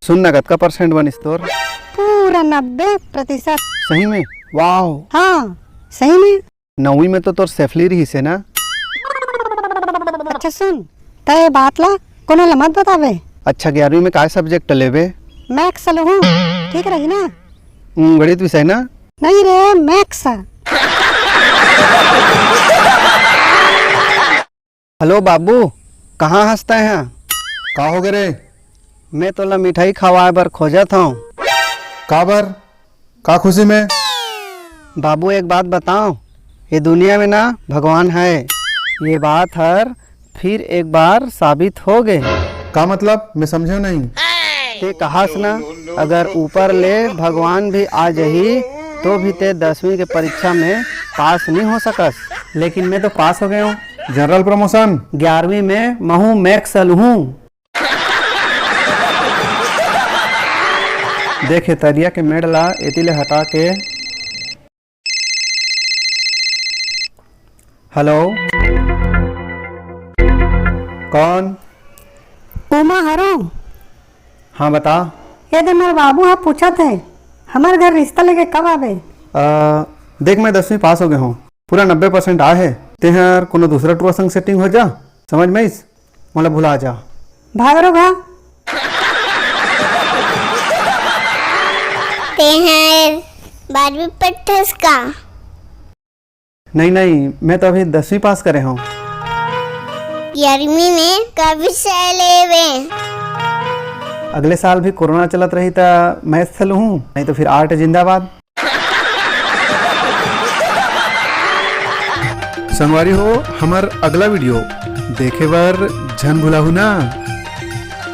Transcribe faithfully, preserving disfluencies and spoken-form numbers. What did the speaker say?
सुन ना, कतका परसेंट बनिस तोर? पूरा नब्बे प्रतिशत। सही में? वाह। हाँ, सही में। नौवीं में तो तोर सेफली रहिस हे ना? अच्छा सुन, तैं ये बात ला कोनो ला मत बताबे। अच्छा, ग्यारहवीं में काय सब्जेक्ट लेबे? मैथ्स लहूँ, ठीक रही ना? हम्म, गणित विषय ना? नहीं रे, मैथ्स। हेलो बाबू, कहाँ हस तैं हा? का होगे रे? मैं तोला मिठाई खवाए बर खोजत हौं। काबर? का खुशी में? बाबू, एक बात बताओ, ये दुनिया में ना भगवान है। ये बात हर फिर एक बार साबित हो गे। का मतलब? मैं समझे नहीं। तैं कहस ना, अगर ऊपर ले भगवान भी आ जही, तो भी तैं दसवीं के परीक्षा में पास नहीं हो सकस। लेकिन मैं तो पास हो गए हूँ। General promotion. ग्यारहवीं में महूँ मैथ्स लहूँ। देखे तरिया के मेड़ ला एती ले हटा के। हेलो, कौन? उमा हरो। हाँ, बता। ये दे, मोर बाबू ह पूछत हे, हमर घर रिश्ता लेके कब आबे? अ, देख, मैं दसवीं पास हो गए हूँ, पूरा नब्बे परसेंट आ है। तेहर कोनो दूसरा टुरा संग सेटिंग हो जा, समझ में आइस? मोला भुला जा। भाग रो भा। तेहर बारहवीं पढ़थस का? नहीं, नहीं, मैं तो अभी दसवीं पास करे हूँ। ग्यारहवीं में का विषय लेबे? अगले साल भी कोरोना चलत रही त मैथ्स लहूँ, नहीं तो फिर आर्ट जिंदाबाद। संगवारी हो, हमर अगला वीडियो देखे बर झन भुलाहू ना।